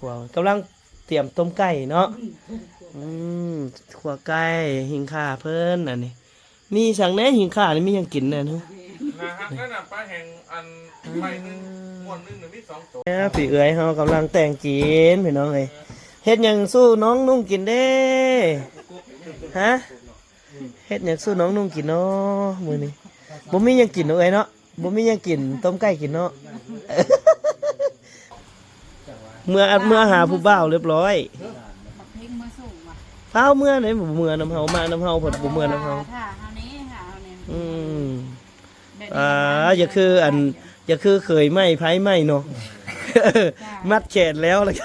ວ ກຳລັງຕຽມຕົ້ມໄກ່ເນາະ. ອືມ ຂົ້ວໄກ່ ຫິ້ງຂ້າເພິ່ນ ອັນນີ້ ມີຫຍັງແດ່ຫິ້ງຂ້ານີ້ ມີຫຍັງກິນແດ່ນະ? ໜ້າຮັກແລ້ວນະ ປາແຫ້ງອັນ ໄມ້ໜຶ່ງ ມ້ວນໜຶ່ງນະ ມີສອງໂຕ. ເອີ ພີ່ເອື້ອຍເຮົາກຳລັງແຕ່ງກິນ ພີ່ນ້ອງເອີຍ. ເຮັດຫຍັງສູ່ນ້ອງນຸ່ງກິນເດ້? ຮະ? ເຮັດຫຍັງສູ່ນ້ອງນຸ່ງກິນເນາະມື້ນີ້? ບໍ່ມີຫຍັງກິນເນາະເອື້ອຍເນາະ, ບໍ່ມີຫຍັງກິນ, ຕົ້ມໄກ່ກິນເນາະ. ເມື່ອ ເມື່ອຫາຜູ້ບ່າວລຽບລ້ອຍ. ບັກເພັງເມືອສູງວ່າ ພ້າວເມືອໃດ ບໍ່ເມືອນຳເຮົາ, ມານຳເຮົາ ເພິ່ນບໍ່ເມືອນຳເຮົາ. ຖ້າເຮົານີ້ ຖ້າເຮົານີ້ ອືມ ແບບນີ້ ອ່າ ຢ່າຄືອັນ ຢ່າຄືເຂີຍໃໝ່ ໃພ້ໃໝ່ເນາະ. ຈ້າ ມັດແຂນແລ້ວ ແລ້ວ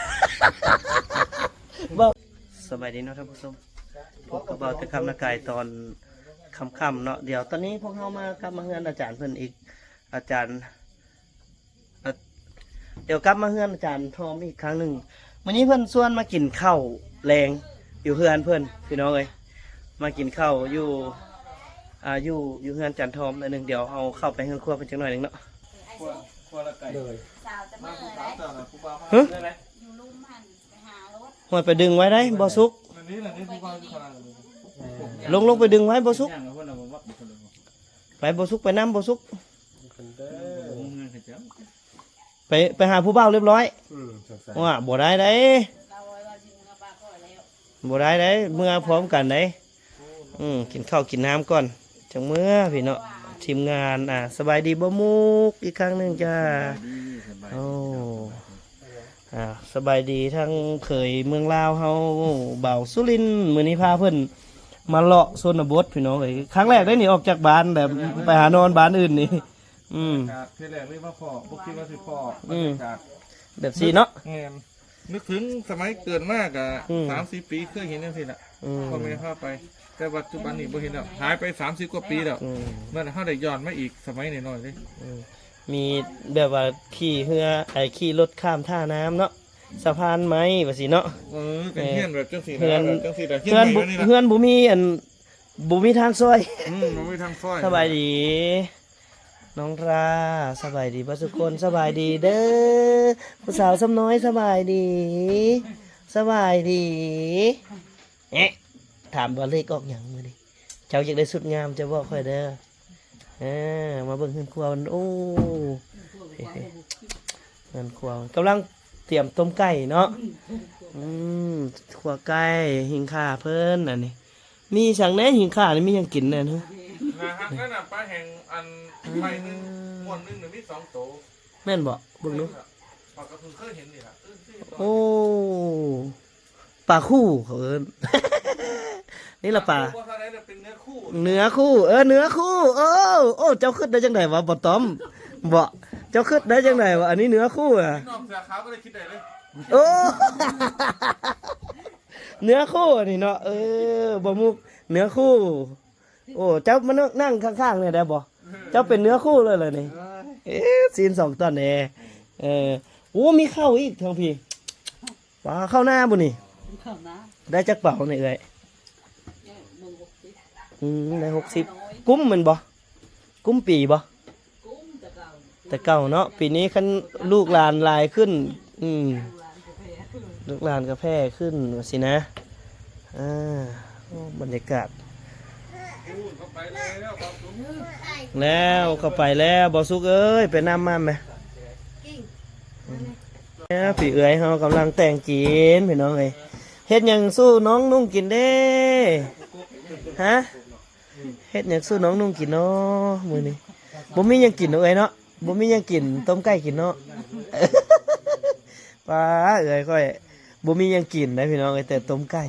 ສະບາຍດີເນາະທ່ານຜູ້ຊົມ, ພົບກັບບ່າວແຕ່ຄຳນາກາຍຕອນຄ່ຳໆເນາະ. ດຽວຕອນນີ້ພວກເຮົາມາ ກັບມາເຮືອນອາຈານເພິ່ນອີກ, ອາຈານ ດຽວກັບມາເຮືອນອາຈານທອມອີກຄັ້ງໜຶ່ງ. ມື້ນີ້ເພິ່ນຊວນມາກິນເຂົ້າແລງຢູ່ເຮືອນເພິ່ນ ພີ່ນ້ອງເອີຍ, ມາກິນເຂົ້າຢູ່ ອ່າ ຢູ່ ຢູ່ເຮືອນອາຈານທອມໜ້ອຍໜຶ່ງ. ດຽວເຮົາເຂົ້າໄປເຮືອນຄົວເພິ່ນຈັກໜ້ອຍໜຶ່ງເນາະ. ຄົວ ຄົວລະໄກ ໂດຍ ສາວຈະເມືອແລ້ວ ຮະ? ຢູ່ລຸ່ມຫັ້ນ ໄປຫາໂລດ ຫ້ວຍ ໄປດຶງໄວ້ໄດ໋ ບໍ່ສຸກ. ອັນນີ້ລະ ນີ້ຜູ້ບ່າວຢູ່ຂ້າງຫຼັງ ເອີ ລົງ ລົງໄປດຶງໄວ້ ບໍ່ສຸກ. ຍ່າງເອົາພຸ້ນນະ ບໍ່ມັກບໍ່ຄົນເດີ ໄປ ບໍ່ສຸກ ໄປນຳ ບໍ່ສຸກ. ໄປ ໄປຫາຜູ້ບ່າວລຽບລ້ອຍ. ອືມ ວ່າ ບໍ່ໄດ້ໃດ໋ ລາວວ່າຊິເມືອປາຂ້ອຍແລ້ວ ບໍ່ໄດ້ໃດ໋ ເມືອພ້ອມກັນໃດ໋. ອືມ ກິນເຂົ້າກິນນ້ຳກ່ອນ ຈັ່ງເມືອພີ່ເນາະ. ທີມງານ ອ່າ ສະບາຍດີບ່າວມຸກອີກຄັ້ງໜຶ່ງຈ້າ. ສະບາຍດີ ສະບາຍດີ ໂອ້ ອ່າ ສະບາຍດີທັງເຂີຍເມືອງລາວເຮົາ ບ່າວສຸລິນ. ມື້ນີ້ພາເພິ່ນມາເລາະຊົນນະບົດ ພີ່ນ້ອງເອີຍ, ຄັ້ງແລກເດ້ນີ້ ອອກຈາກບ້ານແບບ ເອີ ໄປຫານອນບ້ານອື່ນນີ້. ອືມ ບັນຍາກາດ ເທື່ອແລກເລີຍມາພໍ້ ບໍ່ຄິດວ່າຊິພໍ້ ອືມ ບັນຍາກາດ ແບບຊີ້ເນາະ. ແມ່ນ ນຶກເຖິງສະໄໝເກີດມາກະ ອືມ ສາມສີ່ປີເຄີຍເຫັນຈັ່ງຊີ້ລະ ອືມ ພໍ່ແມ່ພາໄປ, ແຕ່ປັດຈຸບັນນີ້ບໍ່ເຫັນແລ້ວ ຫາຍໄປສາມສິບກວ່າປີແລ້ວ. ອືມ ເມື່ອເຮົາໄດ້ຍ້ອນມາອີກສະໄໝນ້ອຍໆເດ້. ອືມ ມີແບບວ່າຂີ່ເຮືອ ໄອ້ ຂີ່ລົດຂ້າມທ່ານ້ຳເນາະ, ສະພານໄມ້ວ່າຊີ້ເນາະ. ເອີ ເປັນເຮືອນແບບຈັ່ງຊີ້ນະ ເຮືອນ ແບບຈັ່ງຊີ້ແຫຼະ ເຮືອນ ເຮືອນບໍ່ ເຮືອນບໍ່ມີອັນ ບໍ່ມີທາງຊ່ອຍ. ອືມ ບໍ່ມີທາງຊ່ອຍ. ສະບາຍດີນ້ອງລາ ສະບາຍດີເບິດທຸກຄົນ. ສະບາຍດີເດີ ຜູ້ສາວສ່ຳນ້ອຍ ສະບາຍດີ ສະບາຍດີ. ເອະ ຖາມວ່າເລກອອກຫຍັງມື້ນີ້? ເຈົ້າຢາກໄດ້ຊຸດງາມ ເຈົ້າບອກຂ້ອຍເດີ. ເອີ ມາເບິ່ງເຮືອນຄົວມັນ ໂອ້ ເຮືອນຄົວກຳລັງຕຽມຕົ້ມໄກ່ເນາະ. ອືມ ຂົ້ວໄກ່ ຫິ້ງຂ້າເພິ່ນ ອັນນີ້ ມີຫຍັງແດ່ຫິ້ງຂ້ານີ້ ມີຫຍັງກິນແດ່? ໜ້າຮັກແລ້ວນະ ປາແຫ້ງອັນ ໄມ້ໜຶ່ງ ມ້ວນໜຶ່ງນະ ມີສອງໂຕ. ແມ່ນບໍ່? ເບິ່ງດູ. ຂ້ອຍກໍເພິ່ງເຄີຍເຫັນນີ້ລະ. ເອີ ໂອ້ ປາຄູ່ເຂົາເອີ້ນ ນີ້ລະປາ ບໍ່ເທົ່າໃດ ເປັນເນື້ອຄູ່ ເນື້ອຄູ່ ເອີ ເນື້ອຄູ່. ໂອ້ ໂອ້ ເຈົ້າຄິດໄດ້ຈັ່ງໃດວະ ບໍ່ຕ້ອມ? ບໍ່ ເຈົ້າຄິດໄດ້ຈັ່ງໃດວະ ອັນນີ້ເນື້ອຄູ່ອະ? ນ້ອງເສືອຂາວບໍ່ໄດ້ຄິດໄດ້ເລີຍ. ໂອ້ ເນື້ອຄູ່ອັນນີ້ເນາະ. ເອີ ບໍ່ມຸກ ເນື້ອຄູ່. ໂອ້ ເຈົ້າມານັ່ງຂ້າງໆນີ້ໄດ້ບໍ່? ເຈົ້າເປັນເນື້ອຄູ່ເລີຍລະນີ້. ເອີ ເອີ ຊີ້ນສອງຕອນແດ່. ເອີ ໂອ້ ມີເຂົ້າອີກທາງພີ້. ວ້າ ເຂົ້ານາບໍ່ນີ້? ເຂົ້ານາ. ໄດ້ຈັກເປົານີ້ເອື້ອຍ? ອືມ ໄດ້ຫົກສິບ. ກຸ້ມແມ່ນບໍ່? ກຸ້ມປີບໍ່? ແຕ່ເກົ່າເນາະ, ປີນີ້ຄັນລູກຫຼານຫຼາຍຂຶ້ນ ອືມ ລູກຫຼານກໍແຜ່ຂຶ້ນວ່າຊີ້ນະ. ອ່າ ໂອ້ ບັນຍາກາດ ແລ້ວເຂົ້າໄປແລ້ວ ບ່າວສຸກເອີຍ ໄປນຳມາແມະ. ແມ່ພີ່ເອື້ອຍເຮົາກຳລັງແຕ່ງກິນ ພີ່ນ້ອງເອີຍ. ເຮັດຫຍັງສູ່ນ້ອງນຸ່ງກິນເດ້? ຮະ? ເຮັດຫຍັງສູ່ນ້ອງນຸ່ງກິນເນາະມື້ນີ້? ບໍ່ມີຫຍັງກິນເນາະເອື້ອຍເນາະ, ບໍ່ມີຫຍັງກິນ ຕົ້ມໄກ່ກິນເນາະ. ປ້າເອື້ອຍຂ້ອຍ ບໍ່ມີຫຍັງກິນໄດ໋ພີ່ນ້ອງເອີຍ ແຕ່ຕົ້ມໄກ່.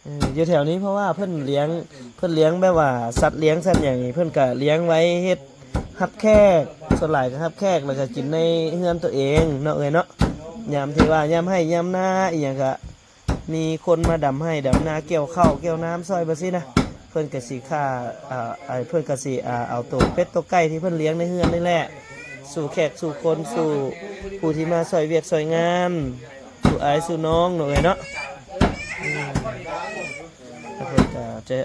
ເອີ ຢູ່ແຖວນີ້ເພາະວ່າເພິ່ນລ້ຽງ ເພິ່ນລ້ຽງແບບວ່າສັດລ້ຽງສັດຫຍັງນີ້ ເພິ່ນກະລ້ຽງໄວ້ເຮັດຮັບແຂກ, ສ່ວນຫຼາຍກະຮັບແຂກ ແລ້ວກະກິນໃນເຮືອນໂຕເອງເນາະເອື້ອຍເນາະ. ຍາມທີ່ວ່າຍາມໄຮ່ຍາມນາອີ່ຫຍັງກະ ມີຄົນມາດຳໄຮ່ດຳນາ ກ່ຽວເຂົ້າກ່ຽວນ້ຳຊ່ອຍແບບຊີ້ນະ, ເພິ່ນກະຊິຂ້າ ອ່າ ເພິ່ນກະຊິ ອ່າ ເອົາໂຕເປັດໂຕໄກ່ທີ່ເພິ່ນລ້ຽງໃນເຮືອນນີ້ແຫຼະ ສູ່ແຂກສູ່ຄົນ ສູ່ຜູ້ທີ່ມາຊ່ອຍວຽກຊ່ອຍງານ ສູ່ອ້າຍສູ່ນ້ອງເນາະເອື້ອຍເນາະ. ອືມ ເພິ່ນກະຈະ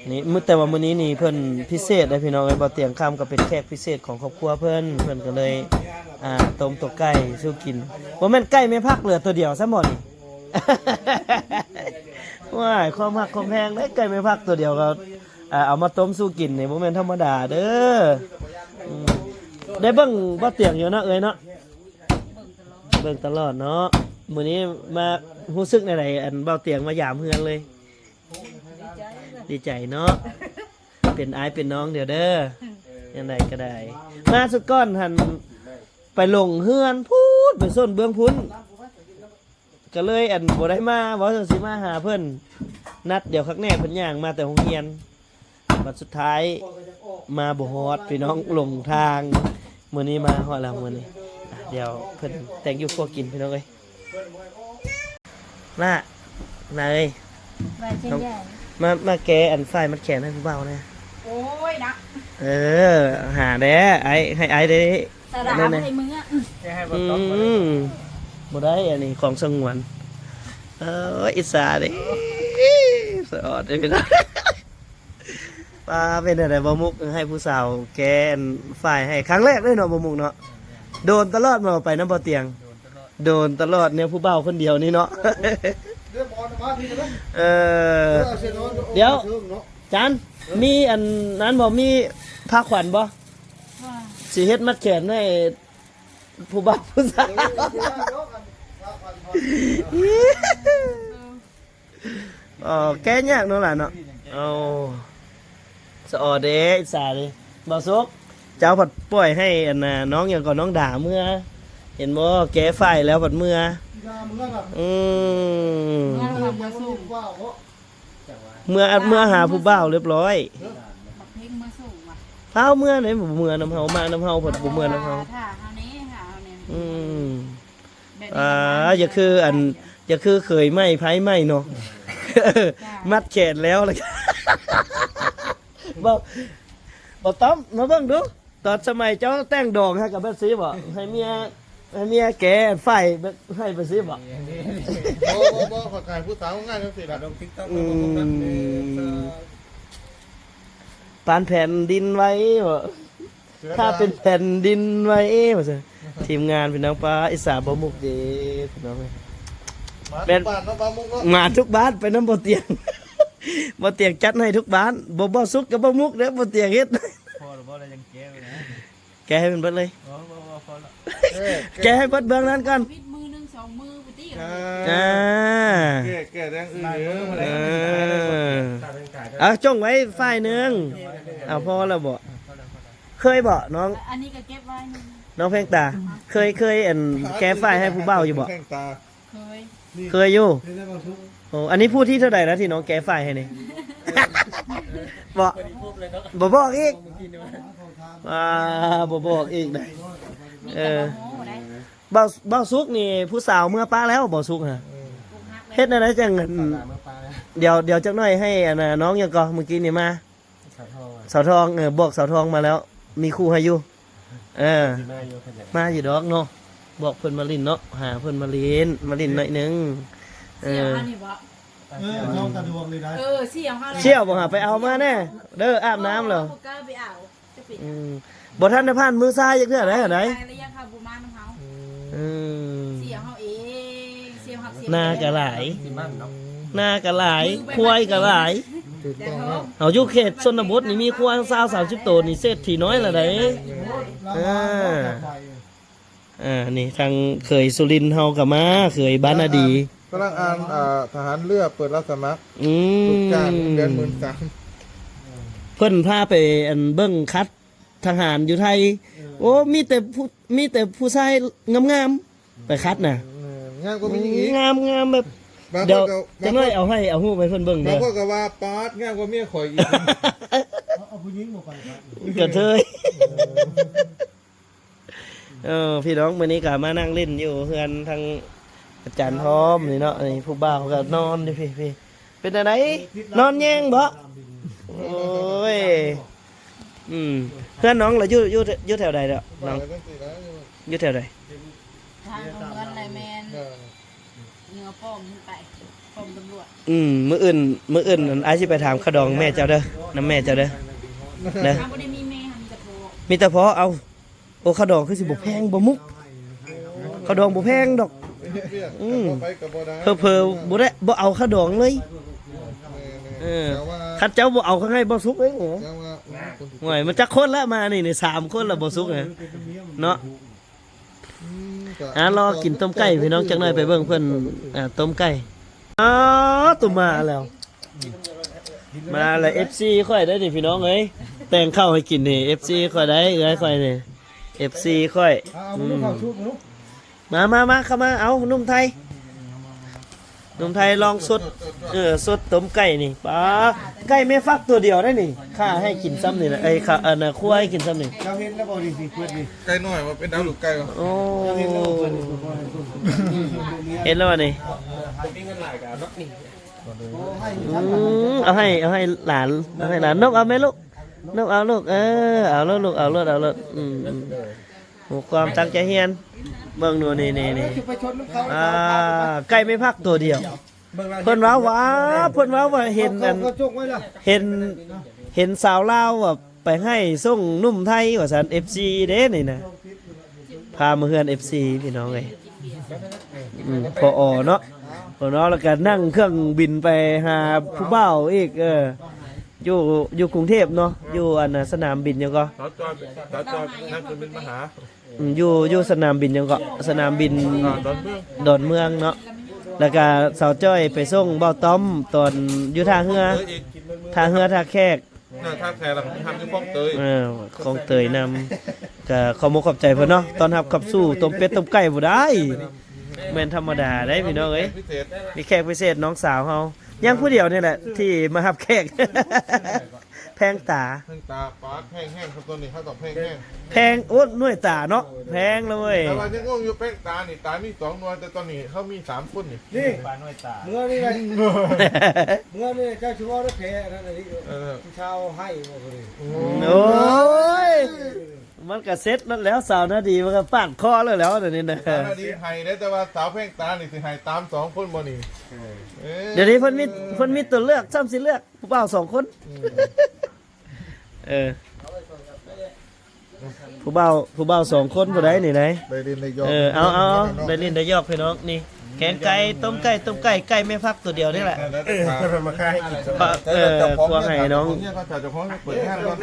ນີ້ມື້ ແຕ່ວ່າມື້ນີ້ນີ້ເພິ່ນພິເສດເດ້ພີ່ນ້ອງເອີຍ, ບໍ່ຕຽງຄຳກໍເປັນແຂກພິເສດຂອງຄອບຄົວເພິ່ນ, ເພິ່ນກໍເລີຍ ອ່າ ຕົ້ມຕົວໄກ່ສູ່ກິນ. ບໍ່ແມ່ນໄກ່ແມ່ພັກເຫຼືອຕົວດຽວຊ້ຳບໍ່ນີ້? ວ້າຍ ຄວາມຮັກຄວາມແພງເດ້, ໄກ່ແມ່ພັກຕົວດຽວກໍ ອ່າ ເອົາມາຕົ້ມສູ່ກິນນີ້ ບໍ່ແມ່ນທຳມະດາເດີ້. ອືມ ໄດ້ເບິ່ງບໍ່ຕຽງຢູ່ເນາະເອີຍເນາະ? ເບິ່ງຕະຫຼອດເນາະ. ມື້ນີ້ມາ ຮູ້ສຶກແນວໃດ ອັນເບົາຕຽງມາຢາມເຮືອນເລີຍ? ດີໃຈ ດີໃຈເນາະ, ເປັນອ້າຍເປັນນ້ອງດຽວເດີ. ອືມ ຈັ່ງໃດກໍໄດ້ ມາສຸດກ່ອນຫັ້ນ ໄປລົງເຮືອນພຸ້ນ ໄປໂຊນເບື້ອງພຸ້ນ, ກໍເລີຍ ອັນ ບໍ່ໄດ້ມາ ເວົ້າວ່າຊິມາຫາເພິ່ນ, ນັດດຽວຄັກແນ່ ເພິ່ນຍ່າງມາແຕ່ໂຮງຮຽນ. ບັດສຸດທ້າຍມາບໍ່ຮອດພີ່ນ້ອງ ຫຼົງທາງ. ມື້ນີ້ມາຮອດແລ້ວມື້ນີ້. ອ່ະ ດຽວເພິ່ນແຕ່ງຢູ່ຄົວກິນພີ່ນ້ອງເອີຍ. ລະ ລະເອີຍ ວ່າຈັ່ງໃດ? ມາ ມາແກະອັນຝ້າຍມັດແຂນໃຫ້ຜູ້ບ່າວແດ່. ໂອ້ຍນະ ເອີ ຫາແດ່ ອ້າຍ ໃຫ້ອ້າຍໄດ້ ຕະຫຼາດໃຫ້ເມືອ. ອືມ ບໍ່ໄດ້ ອັນນີ້ຂອງສະຫງວນ. ເອີ ອິດສາເດ້ ສະອອດເດ້ພີ່ນ້ອງ. ປ້າ ເປັນແນວໃດບໍ່ມຸກ ໃຫ້ຜູ້ສາວແກະຝ້າຍໃຫ້? ຄັ້ງແລກເລີຍເນາະບໍ່ມຸກເນາະ. ໂດນຕະຫຼອດບໍ່ໄປນຳບໍ່ຕຽງ? ໂດນຕະຫຼອດ ແນວຜູ້ບ່າວຄົນດຽວນີ້ເນາະ. ເອີ ດຽວ ຈານ ມີອັນນັ້ນບໍ່? ມີຜ້າຂວັນບໍ່? ຊິເຮັດມັດແຂນໃຫ້ຜູ້ບ່າວຜູ້ສາວ. ເອີ ແກ້ຍາກເນາະຫຼານເນາະ. ເອົາ ສະອໍເດ້ ອິດສາເດ້. ບ່າວສຸກ ເຈົ້າພັດປ່ອຍໃຫ້ອັນນ່າ ນ້ອງຫຍັງກໍ ນ້ອງດາເມືອ ເຫັນບໍ່? ແກະຝ້າຍແລ້ວພັດເມືອ. ອືມ ເມືອ ເມືອຫາຜູ້ບ່າວຮຽບຮ້ອຍ. ພາວເມືອໃດ ບໍ່ເມືອນຳເຮົາ ມານຳເຮົາພັດບໍ່ເມືອນຳເຮົາ. ອືມ ອ່າ ຢ່າຄືອັນ ຢ່າຄືເຂີຍໃໝ່ໄພໃໝ່ເນາະ. ມັດແຂນແລ້ວ ແລ້ວ ບໍ່ ບໍ່ຕ້ອງ ມາເບິ່ງດູ ຕອນສະໄໝເຈົ້າແຕ່ງດອງໃຫ້ກັບແບບຊີ້ບໍ່? ໃຫ້ເມຍ ໃຫ້ເມຍແກະຝ້າຍແບບໃຫ້ແບບຊີ້ບໍ່? ບໍ່ ບໍ່ ບໍ່ ຂ້ອຍຂາຍຜູ້ສາວງ່າຍຈັ່ງຊີ້ລະ. ລົງ TikTok ອືມ ປານແຜ່ນດິນໄຫວບໍ່? ຖ້າເປັນແຜ່ນດິນໄຫວວ່າຊັ້ນ. ທີມງານພີ່ນ້ອງ ປ້າ ອິດສາບໍ່ມຸກເດ້ພີ່ນ້ອງເອີຍ. ມາທຸກບ້ານເນາະ ປ້າມຸກເນາະ. ມາທຸກບ້ານ ໄປນຳບໍ່ຕຽງ ບໍ່ຕຽງຈັດໃຫ້ທຸກບ້ານ. ບໍ່ ບໍ່ສຸກກັບບໍ່ມຸກເດີ ບໍ່ຕຽງເຮັດ. ພໍແລ້ວບໍ່? ແລ້ວຍັງແກ້ໄວ້ນະ. ແກະໃຫ້ເພິ່ນເບິດເລີຍ. ບໍ່ ບໍ່ ພໍແລ້ວ. ເອີ ແກະໃຫ້ເບິດເບື້ອງນັ້ນກ່ອນ. ວິດມືໜຶ່ງສອງມືພຸ້ນຕິ. ອ່າ ອ່າ ແກ້ ແກ້ແດງອື່ນເດີ. ເອີ ເອົາຈົ່ງໄວ້ຝ່າຍໜຶ່ງ. ເອົາ ພໍແລ້ວບໍ່? ເຄີຍບໍ່ນ້ອງ? ອັນນີ້ກໍເກັບໄວ້. ນ້ອງແພງຕາ ເຄີຍ ເຄີຍອັນແກະຝ້າຍໃຫ້ຜູ້ບ່າວຢູ່ບໍ່? ແພງຕາ ເຄີຍ ເຄີຍຢູ່. ໂອ້ ອັນນີ້ຜູ້ທີເທົ່າໃດລະທີ່ນ້ອງແກະຝ້າຍໃຫ້ນີ້? ບໍ່ ບໍ່ບອກອີກ. ອ່າ ບໍ່ບອກອີກນະ. ເອີ ເບົາ ເບົາສຸກນີ້ຜູ້ສາວເມືອປະແລ້ວ ເບົາສຸກຫະ. ເຮັດແນວໃດຈັ່ງ ດຽວ ດຽວຈັກໜ້ອຍໃຫ້ອັນນ່າ ນ້ອງຫຍັງກໍ ມື້ກີ້ນີ້ມາ ສາວທອງ ສາວທອງ ເອີ ບອກສາວທອງມາແລ້ວ ມີຄູ່ໃຫ້ຢູ່. ເອີ ຊິມາຢູ່ ມາຢູ່ດອກເນາະ. ບອກເພິ່ນມາຫຼິ້ນເນາະ ຫາເພິ່ນມາຫຼິ້ນ ມາຫຼິ້ນໜ້ອຍໜຶ່ງ. ເອີ ສ່ຽວເຮົານີ້ບໍ່? ເອີ ຊ່ອງສະດວກນີ້ໄດ໋. ເອີ ສ່ຽວເຮົາແຫຼະ. ສ່ຽວບໍ່ຫາ ໄປເອົາມາແດ່ເດີ ອາບນ້ຳແລ້ວ. ບໍ່ກ້າໄປເອົາ. ອືມ ບໍ່ທັນໄດ້ຜ່ານມືຊ້າຍຈັກເທື່ອໃດ໋ ໃດ໋. ອືມ ໜ້າກໍຫຼາຍ ໜ້າກໍຫຼາຍ ຄວາຍກໍຫຼາຍ. ເຮົາຢູ່ເຂດຊົນນະບົດນີ້ ມີຄວາຍຊາວສາມສິບໂຕນີ້ ເສດຖີນ້ອຍລະໃດ໋. ອ່າ ອ່າ ນີ້ທາງເຂີຍສຸລິນເຮົາກໍມາ ເຂີຍບ້ານນາດີ. ກຳລັງອ່ານ ອ່າ ທະຫານເຮືອເປີດຮັບສະໝັກ. ອືມ ລູກຈ້າງເດືອນໝື່ນສາມ. ເພິ່ນພາໄປ ອັນ ເບິ່ງຄັດທະຫານຢູ່ໄທ. ເອີ ໂອ້ ມີແຕ່ຜູ້ ມີແຕ່ຜູ້ຊາຍງາມໆ ໄປຄັດນະ. ເອີ ງາມກວ່າຜູ້ຍິງອີກ. ງາມ ງາມແບບ ດຽວຈັກໜ້ອຍເອົາໃຫ້ ເອົາຮູບໃຫ້ເພິ່ນເບິ່ງເດີ. ບາງຄົນກໍວ່າ ປາດ ງາມກວ່າເມຍຂ້ອຍອີກ. ເອົາ ເອົາຜູ້ຍິງບໍ່ໄປຄັດ ກະເທີຍ. ເອີ ເອີ ພີ່ນ້ອງ ມື້ນີ້ກໍມານັ່ງຫຼິ້ນຢູ່ເຮືອນທາງອາຈານທອມນີ້ເນາະ. ນີ້ຜູ້ບ່າວກໍນອນຢູ່ພີ້ ພີ້. ເປັນຈັ່ງໃດ ນອນແຍງບໍ່? ໂອ້ຍ ອືມ ເຮືອນນ້ອງລະຢູ່ ຢູ່ ຢູ່ແຖວໃດເດາະນ້ອງ? ຢູ່ແຖວໃດ? ທາງເຮືອນລະແມ່ນ ເມືອປ້ອມຂຶ້ນໄປ ປ້ອມຕຳຫຼວດ. ອືມ ມື້ອື່ນ ມື້ອື່ນອ້າຍຊິໄປຖາມຂະດອງແມ່ເຈົ້າເດີ ນຳແມ່ເຈົ້າເດີ ເດີ. ເຮົາບໍ່ໄດ້ມີແມ່ ເຮົາມີແຕ່ພໍ່ ມີແຕ່ພໍ່. ເອົາ ໂອ້ ຂະດອງຄືຊິບໍ່ແພງບໍ່ມຸກ ຂະດອງບໍ່ແພງດອກ. ອືມ ເຜີໆບໍ່ໄດ້ ບໍ່ເອົາຂະດອງເລີຍ. ເອີ ຄັນເຈົ້າບໍ່ເອົາ ຂ້ອຍໃຫ້ບໍ່ສຸກເອງ. ໂອ້ຍ ມັນຈັກຄົນລະມານີ້ ນີ້ສາມຄົນລະບໍ່ສຸກເນາະ. ອ່າ ລໍກິນຕົ້ມໄກ່ພີ່ນ້ອງ ຈັກໜ້ອຍໄປເບິ່ງເພິ່ນ ອ່າ ຕົ້ມໄກ່. ອ້າ ໂຕມາແລ້ວ ມາແລ້ວ ເອັຟຊີ ຂ້ອຍໄດ໋ນີ້ພີ່ນ້ອງເອີຍ ແຕ່ງເຂົ້າໃຫ້ກິນນີ້ ເອັຟຊີ ຂ້ອຍໄດ໋ ເອື້ອຍຂ້ອຍນີ້ ເອັຟຊີ ຂ້ອຍ. ອືມ ມາ ມາ ມາ ເຂົ້າມາ ເອົາ ໜຸ່ມໄທ ໜຸ່ມໄທລອງສົດ ເອີ ສົດຕົ້ມໄກ່ນີ້. ປາ ໄກ່ແມ່ຟັກຕົວດຽວໄດ໋ນີ້ ຂ້າໃຫ້ກິນຊ່ຳນີ້ນະ ເອີຍ ຂ້າ ອັນນ່າ ຄົວໃຫ້ກິນຊ່ຳນີ້. ເຈົ້າເຫັນແລ້ວບໍ່ນີ້ ຊິເປີດນີ້ ໄກ່ນ້ອຍວ່າເປັນດາວລູກໄກ່ວະ. ໂອ້ ເຫັນແລ້ວນີ້. ອືມ ເອົາໃຫ້ ເອົາໃຫ້ຫຼານ ເອົາໃຫ້ຫຼານ. ນົບເອົາແມ່ລູກ ນົບເອົາລູກ ເອີ ເອົາໂລດລູກ ເອົາໂລດ ເອົາໂລດ. ອືມ ອືມ ໂອ້ ຄວາມຕັ້ງໃຈຮຽນ ເບິ່ງດູ ນີ້ ນີ້ ນີ້ ອ່າ ໄກ່ແມ່ຟັກຕົວດຽວ. ເພິ່ນເວົ້າວ່າ ເພິ່ນເວົ້າວ່າເຫັນອັນ ເຫັນ ເຫັນສາວລາວວ່າໄປໃຫ້ສົ່ງໜຸ່ມໄທວ່າຊັ້ນ ເອັຟຊີ ເດ້ນີ້ນະ ພາມາເຮືອນ ເອັຟຊີ ພີ່ນ້ອງເອີຍ. ອືມ ພໍເນາະ ພໍເນາະ ແລ້ວກໍນັ່ງເຄື່ອງບິນໄປຫາຜູ້ບ່າວອີກ. ເອີ ຢູ່ ຢູ່ກຸງເທບເນາະ ຢູ່ອັນນ່າ ສະໜາມບິນຫຍັງກໍ ສາວຈອຍ ສາວຈອຍນັ່ງເຄື່ອງບິນມາຫາ. ອືມ ຢູ່ ຢູ່ສະໜາມບິນຫຍັງເກາະ ສະໜາມບິນ ອ່າ ດອນເມືອງ ດອນເມືອງເນາະ. ແລ້ວກະສາວຈ້ອຍໄປສົ່ງບ່າວຕ້ອມຕອນຢູ່ທ່າເຮືອ ເອີ ອີກ ທ່າເຮືອທ່າແຂກ ເອີ ທ່າແຂກ ແລ້ວກໍໄປຮັບຢູ່ຄອງເຕີຍ ເອີ ຄອງເຕີຍນຳ. ກະຂອບມຸກຂອບໃຈເພິ່ນເນາະ ຕ້ອນຮັບຂັບສູ່ຕົ້ມເປັດຕົ້ມໄກ່ບໍ່ໄດ້ ແມ່ນທຳມະດາໄດ໋ພີ່ນ້ອງເອີຍ. ມີແຂກພິເສດ ມີແຂກພິເສດນ້ອງສາວເຮົາ ຍັງຜູ້ດຽວນີ້ແຫຼະທີ່ມາຮັບແຂກ. ແພງຕາ ແພງຕາ ປາດ ແພງແຮງ ຄັນຕົວນີ້ເຮົາຕ້ອງແພງແຮງ ແພງ. ໂອ້ ໜ່ວຍຕາເນາະ ແພງເລີຍ. ແຕ່ວ່າຍັງງົງຢູ່ ແພງຕານີ້ ຕາມີສອງໜ່ວຍ ແຕ່ຕອນນີ້ເຮົາມີສາມຄົນນີ້ ນີ້ ປານໜ່ວຍຕາ ເມືອນີ້ແຫຼະ ເມືອນີ້ເຈົ້າຊິເວົ້າໄດ້ແພ້ອັນນັ້ນອັນນີ້. ເອີ ຜູ້ຊາວໃຫ້ບໍ່ ໂອ້ຍ ມັນກະເສັດນັ້ນແຫຼ້ວ ສາວໜ້າດີມັນກະປາດຄໍແລ້ວແຫຼ້ວ ດຽວນີ້ນະ. ສາວໜ້າດີໃຫ້ເດ້ ແຕ່ວ່າສາວແພງຕານີ້ຊິໃຫ້ຕາມສອງຄົນບໍ່ນີ້? ເອີ ດຽວນີ້ເພິ່ນມີ ເພິ່ນມີຕົວເລືອກ ຊ້ຳຊິເລືອກ ຜູ້ບ່າວສອງຄົນ. ອືມ ເອີ ຜູ້ບ່າວ ຜູ້ບ່າວສອງຄົນຜູ້ໃດນີ້ໃດ ໄດ້ຫຼິ້ນໄດ້ຢອກ. ເອີ ເອົາ ເອົາ ໄດ້ຫຼິ້ນໄດ້ຢອກພີ່ນ້ອງ. ນີ້ແກງໄກ່ ຕົ້ມໄກ່ ຕົ້ມໄກ່ ໄກ່ແມ່ຟັກຕົວດຽວນີ້ແຫຼະ. ເອີ ມາຂາຍໃຫ້ກິນ ເອີ ຄົວໃຫ້ນ້ອງ. ເຈົ້າຂອງເຮືອນເຂົາເຈົ້າເປີດງານກ່ອນ.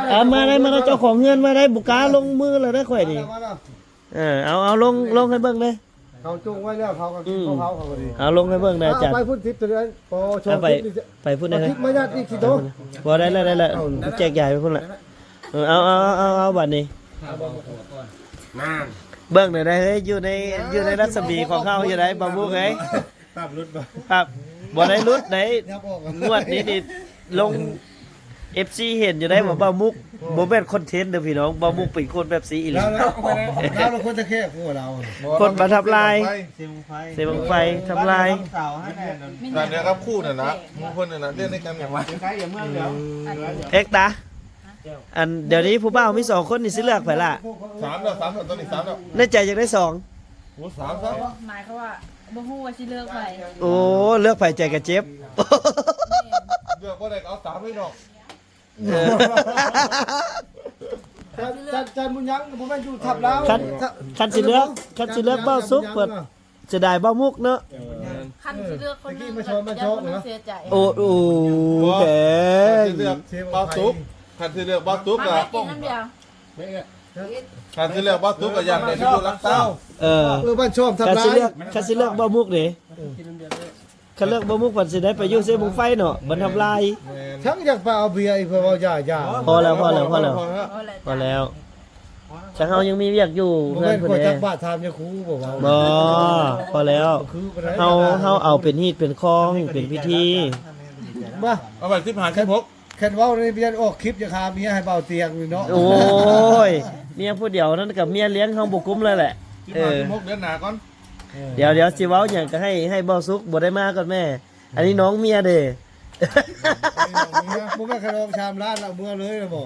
ເອົາ ມາໄດ້ ມາໄດ້ ເຈົ້າຂອງເຮືອນມາໄດ້ ບຸກາລົງມືແລ້ວເດີຂ້ອຍນີ້. ເອີ ເອົາ ເອົາລົງ ລົງໃຫ້ເບິ່ງເດ້. ເຂົາຈົ່ງໄວ້ແລ້ວ ເຂົາກໍກິນ ອືມ ຂອງເຂົາ ເຂົາກໍດີ. ເອົາລົງໃຫ້ເບິ່ງແດ່ ອາຈານ ເອົາໄປພຸ້ນສິບ ຕົວເດີ ພໍສອງ ເອົາໄປ ສິບນີ້ ໄປພຸ້ນ ເອົາ ນະ ທິບມາຍາດອີກສິໂຕ. ບໍ່ ໄດ້ແລ້ວ ໄດ້ແລ້ວ ແຈກຢາຍໄປພຸ້ນລະ. ເອີ ເອົາ ເອົາ ເອົາ ເອົາ ບາດນີ້ ນານ ເບິ່ງແດ່ໄດ໋ເຮີ້ຍ ຢູ່ໃນ ຢູ່ໃນລັດສະໝີຂອງເຮົາຢູ່ໃດ໋ ບ່າວບຸກເອີຍ. ພາບຫຼຸດບໍ່? ພາບບໍ່ໄດ້ຫຼຸດໃດ໋. ງວດນີ້ນີ້ລົງ ເອັຟຊີ ເຫັນຢູ່ໄດ໋ວ່າບ່າວມຸກບໍ່ແມ່ນຄອນເທັນເດີພີ່ນ້ອງ. ບ່າວມຸກເປັນຄົນແບບຊີ້ອີ່ຫຼີ. ລາວ ລາວ ລາວເປັນຄົນຕະແຄບ ໂອ້ ລາວ ຄົນມາທຳລາຍ ເຊບັ້ງໄຟ ເຊບັ້ງໄຟ ທຳລາຍ. ນັ້ນແຫຼະ ກັບຄູ່ນັ້ນນະ ໝູ່ເພິ່ນນັ້ນນະ ເລື່ອງໃນການ ເອັກຕາ ອັນດຽວນີ້ຜູ້ບ່າວມີສອງຄົນນີ້ ຊິເລືອກໃຜລະ? ສາມແລ້ວ ສາມແລ້ວ ຕອນນີ້ສາມແລ້ວ. ໃນໃຈຢາກໄດ້ສອງ. ໂອ້ ສາມຊະ ໝາຍຄວາມວ່າບໍ່ຮູ້ວ່າຊິເລືອກໃຜ. ໂອ້ ເລືອກໃຜໃຈກະເຈັບ. ເລືອກບໍ່ໄດ້ກະເອົາສາມເລີຍເນາະ. ເອີ ຈານ ຈານ ຈານບຸນຍັງບໍ່ແມ່ນຢູ່ທັບລາວ. ຄັນ ຄັນຊິເລືອກ ຄັນຊິເລືອກບ່າວສຸກ ເພິ່ນເສຍດາຍບ່າວມຸກເນາະ. ເອີ ຄັນຊິເລືອກຄົນໜຶ່ງ ຕະກີ້ມາຊອນ ມາຊອນເນາະ ເສຍໃຈ. ໂອ້ ໂອ້ ບໍ່ ແພງ ຄັນຊິເລືອກບ່າວສຸກ ຄັນຊິເລືອກບ່າວສຸກ ມາ ກະ ກິນນ້ຳດຽວ. ຄັນຊິເລືອກບ່າວສຸກກະຢາກໄດ້ຢູ່ຫຼັກຊາວ. ເອີ ເອີ ບ້ານຊອມທັບລາຍ. ຄັນຊິເລືອກ ຄັນຊິເລືອກບ່າວມຸກເດ້ ຄັນເລືອກບ່າວມຸກ ເພິ່ນຊິໄດ້ໄປຢູ່ເຊບັ້ງໄຟເນາະ ມັນທຳລາຍ. ທັງຢາກໄປເອົາເບຍອີກ ເພິ່ນເວົ້າຢ່າ ຢ່າ. ພໍແລ້ວ ພໍແລ້ວ ພໍແລ້ວ ພໍແລ້ວ. ຊະເຮົາຍັງມີວຽກຢູ່ເຮືອນພຸ້ນເດ້. ບໍ່ແມ່ນຂ້ອຍຕັກບາດຖາມຍາຄູບໍ່ເວົ້າ. ບໍ່ ພໍແລ້ວ. ເຮົາ ເຮົາເອົາເປັນຮີດເປັນຄອງ ເປັນພິທີ. ມາ ເອົາໄປສິບຫ້າ ສິບຫົກ. ຄັນເວົ້າໃນວຽນອອກຄລິບ ຢາກຫາເມຍໃຫ້ບ່າວຕຽງນີ້ເນາະ. ໂອ້ຍ ເມຍຜູ້ດຽວນັ້ນກັບເມຍລ້ຽງເຮົາບໍ່ກຸ້ມເລີຍແຫຼະ. ເອີ ສິບຫ້າ ສິບຫົກ ເດືອນໜ້າກ່ອນ. ດຽວ ດຽວຊິເວົ້າຫຍັງກະໃຫ້ ໃຫ້ບ່າວສຸກບໍ່ໄດ້ມາກ່ອນແມ້. ອັນນີ້ນ້ອງເມຍເດ້. ບໍ່ແມ່ນຂະໜອງສາມລ້ານລະເມືອເລີຍລະບໍ່?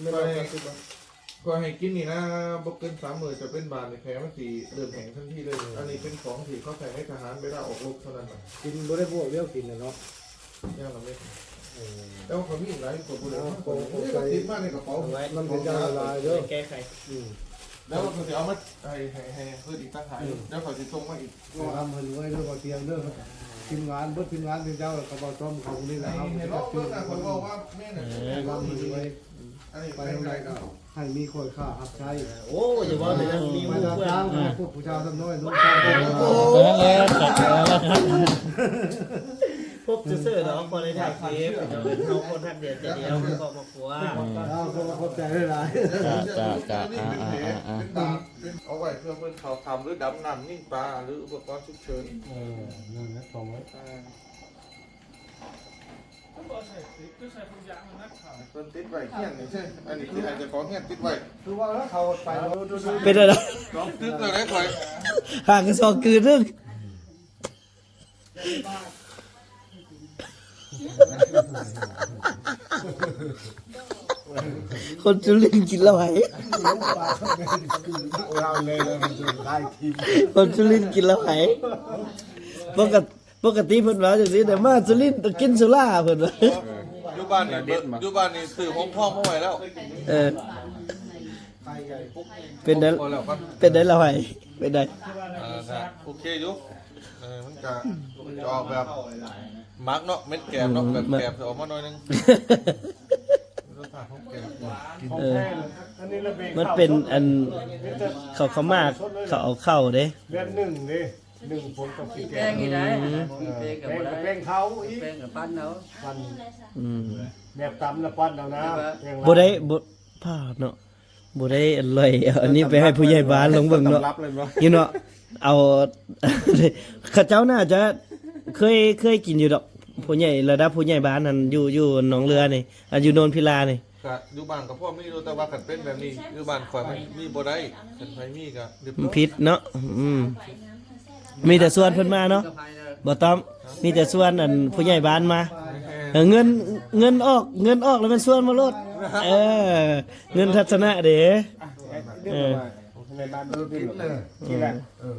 ແມ່ນບໍ່? ກໍໃຫ້ກິນນີ້ນະ ບໍ່ເກີນສາມມື້ຈະເປັນບາດນີ້ ແຜມັນຊິເລີ່ມແຫ້ງທັນທີເລີຍ. ອັນນີ້ເປັນຂອງທີ່ເຂົາໃຊ້ໃນທະຫານເວລາອອກລົບເທົ່ານັ້ນນະ. ກິນບໍ່ໄດ້ພວກດຽວກິນນະເນາະ. ຢ່າງລະເມັດ. ເອີ ແຕ່ວ່າຂ້ອຍມີອີກຫຼາຍ ຂ້ອຍບໍ່ໄດ້ເອົາມາ. ເອົາ ເອົາໃສ່ ຕິດມາໃນກະເປົາພຸ້ນແຫຼະ. ມັນເປັນຢາລະລາຍເດີ. ແກ້ໄຂ. ອືມ ແລ້ວຂ້ອຍຊິເອົາມາໃຫ້ ໃຫ້ ໃຫ້ເພິ່ນອີກຕ່າງຫາກ. ອືມ ແລ້ວຂ້ອຍຊິສົ່ງມາອີກ. ໃຫ້ຮ່ຳໃຫ້ລວຍເດີ ບໍ່ຕຽງເດີ. ທີມງານ ເບິດທີມງານເຈົ້າ ແລ້ວກໍບໍ່ຕ້ອງເຂົານີ້ແຫຼະ. ເອົາ ໃຫ້ລອງເບິ່ງນະ ຂ້ອຍເວົ້າວ່າແມ່ນ. ເອີ ໃຫ້ຮ່ຳໃຫ້ລວຍ. ອັນນີ້ໄປທາງໃດກໍໃຫ້ມີຄົນຄ້າຮັບໃຊ້. ໂອ້ ຢ່າເວົ້າແນວນັ້ນ ມີ ໄປຮັບຈ້າງ ພວກຜູ້ຊາວສ່ຳນ້ອຍ ໂອ້ ນັ້ນແຫຼະ ພົບຊື່ໆດອກ ພໍໄດ້ຖ່າຍຄລິບ ເຮົາຄົນຮັກດຽວໃຈດຽວ ຄອບຄົວ. ເອົາ ຂອບໃຈຫຼາຍໆ. ຈ້າ ຈ້າ ຈ້າ ອ່າ ອ່າ ອ່າ ອ່າ ເປັນບາດ ເປັນ ເອົາໄວ້ເພື່ອເພິ່ນເຂົ້າຖ້ຳ ຫຼື ດຳນ້ຳຍິງປາ ຫຼື ອຸປະກອນສຸກເສີນ. ເອີ ນັ້ນແຫຼະ ຂອງໄວ້. ອ່າ ເພິ່ນຕິດໄວ້ຄຽງນີ້ເຊີ. ອັນນີ້ຄືໃຫ້ເຈົ້າຂອງເຮືອນຕິດໄວ້. ຄືວ່າເຂົາໄປ ເປັນໄດ້ລະ ສອງຕຶກແລ້ວເດ້ຂ້ອຍ. ຫາກະສອງຄືນໜຶ່ງ. ຄົນສຸລິນກິນເຫຼົ້າໄຫ ຄົນສຸລິນກິນເຫຼົ້າໄຫ. ປົກກະ ປົກກະຕິເພິ່ນເວົ້າຈັ່ງຊີ້ນະ ມາສຸລິນຕ້ອງກິນສຸລາ ເພິ່ນວ່າ. ຢູ່ບ້ານນີ້ ຢູ່ບ້ານນີ້ຊື້ຫົງທອງມາໄວ້ແລ້ວ. ເອີ ເປັນໄດ ພໍແລ້ວກ່ອນ. ເປັນໄດລາວໄຫ ເປັນໄດ? ເອີ ກະໂອເຄຢູ່. ເອີ ມັນກະຈະອອກແບບໝາກເນາະ ເມັດແກບເນາະ. ອືມ ແບບແກບຈະອອກມາໜ້ອຍໜຶ່ງ. ເອີ ມັນເປັນອັນ ເຂົາ ເຂົາໝາກ ເຂົາເອົາເຂົ້າເດ້ ແບບໜຶ່ງເດ້. ໜຶ່ງຜົນກັບຊິແກງ ແປ້ງນີ້ໄດ້ ອືມ ບໍ່ມີແປ້ງກໍ ເອີ ບໍ່ໄດ້ ແປ້ງເຂົ້າອີກ ແປ້ງກໍປັ້ນເອົາ ປັ້ນ. ອືມ ແບບຕຳນະ ປັ້ນເອົານະ. ແປ້ງ ບໍ່ໄດ້ ບໍ່ ພ້າເນາະ ບໍ່ໄດ້ອະລ່ອຍ. ເອົາອັນນີ້ໄປໃຫ້ຜູ້ໃຫຍ່ບ້ານລອງເບິ່ງເນາະ. ຕຳລັບເລີຍບໍ່? ຢູ່ເນາະ ເອົາ ເຂົາເຈົ້າໜ້າຈະເຄີຍ ເຄີຍກິນຢູ່ດອກ ຜູ້ໃຫຍ່ ລະດັບຜູ້ໃຫຍ່ບ້ານຫັ້ນ ຢູ່ ຢູ່ໜອງເຫຼືອນີ້ ອັນຢູ່ໂນນພິລານີ້. ກະຢູ່ບ້ານກໍພໍມີຢູ່ ແຕ່ວ່າຄັນເປັນແບບນີ້ ຢູ່ບ້ານຂ້ອຍມັນມີບໍ່ໄດ້. ຄັນໃຜມີກໍ ມັນຜິດເນາະ. ອືມ ມີແຕ່ຊວນເພິ່ນມາເນາະ ບໍ່ຕ້ອງ ມີແຕ່ຊວນອັນຜູ້ໃຫຍ່ບ້ານມາ. ເອີ ເງິນ ເງິນອອກ ເງິນອອກແລ້ວແມ່ນຊວນມາໂລດ. ເອີ ເງິນທັດສະນະເດ້. ເອີ ໃນບ້ານເອີ ຜິດເລີຍ ເອີ.